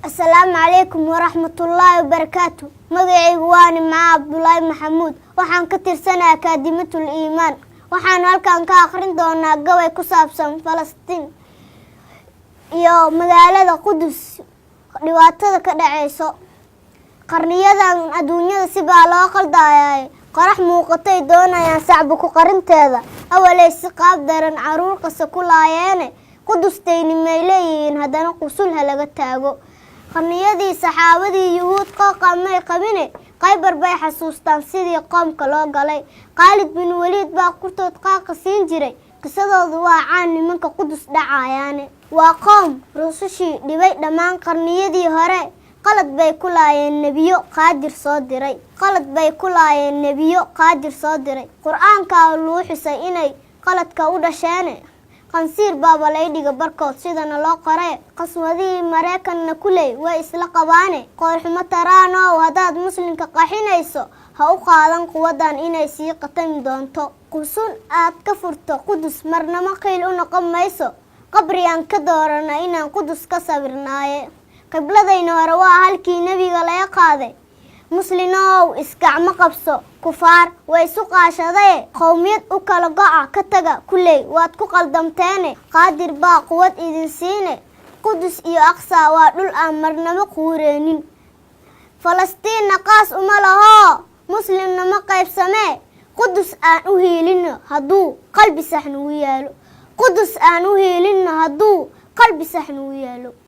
Asalaamu calaykum waraxmatullaahi wabarakaatu. Magacaygu waa Nimco Cabdulaahi Maxamuud. Waxaan ka tirsanayaa Akaademiyatul Iimaan. Waxaan halkan ka akhrin doonaa gabay ku saabsan Falastiin iyo magaalada Qudus, dhibaatada ka dhaceyso. Qarniyadan adduunyada sibaa loo qaldaayay. Qorax muuqatay doonayaan sacba ku qarinteeda. Awaley si qaab daran caruur qasa ku laayeene, Qudustayni may leeyihiin haddana qusul ha laga taago. Qarniyadii saxaabadii Yuhuud qooqa may qabine, Khaybar bay xasuustaan sidii qoomka loo galay. Khaalid bin Waliid baa kurtood qaaqa siin jiray. Qisadoodu waa caan nimanka Qudus dhacayaane. Waa qoom rusushii dhibay dhammaan qarniyadii hore. Qalad bay ku laayeen nebiyo Qaadir soo diray. Qalad bay ku laayeen nebiyo Qaadir soo diray. Qur-aankaa luu xusay inay qaladka u dhasheene. Qansiir baaba laydhiga barkood sidana loo qoree. Qaswadihii Maraykanna kuley way isla qabaane. Qoorxumo taraanow, haddaad muslimka qaxinayso, ha u qaadan quwaddan inay sii qatami doonto. Qusun aad ka furto Qudus marnamo qiil u noqon mayso. Qabriyaan ka doorana inaan Qudus ka sawirnaaye. Qibladayna hore waa halkii nebiga laga qaaday. Muslinow, isgacmo qabso, kufaar way isu qaashadaye. Qowmiyad u kala go'a ka taga kuley, waad ku qaldamteene. Qaadir baa quwad idin siine. Qudus iyo Aqsa waa dhul aan marnabo quureenin. Falastiinna qaas uma lahoo, muslimna ma qaybsamee. Qudus aan u hiilino hadduu qalbi sax nugu yaalo. Qudus aan u hiilino hadduu qalbi sax nugu yaalo.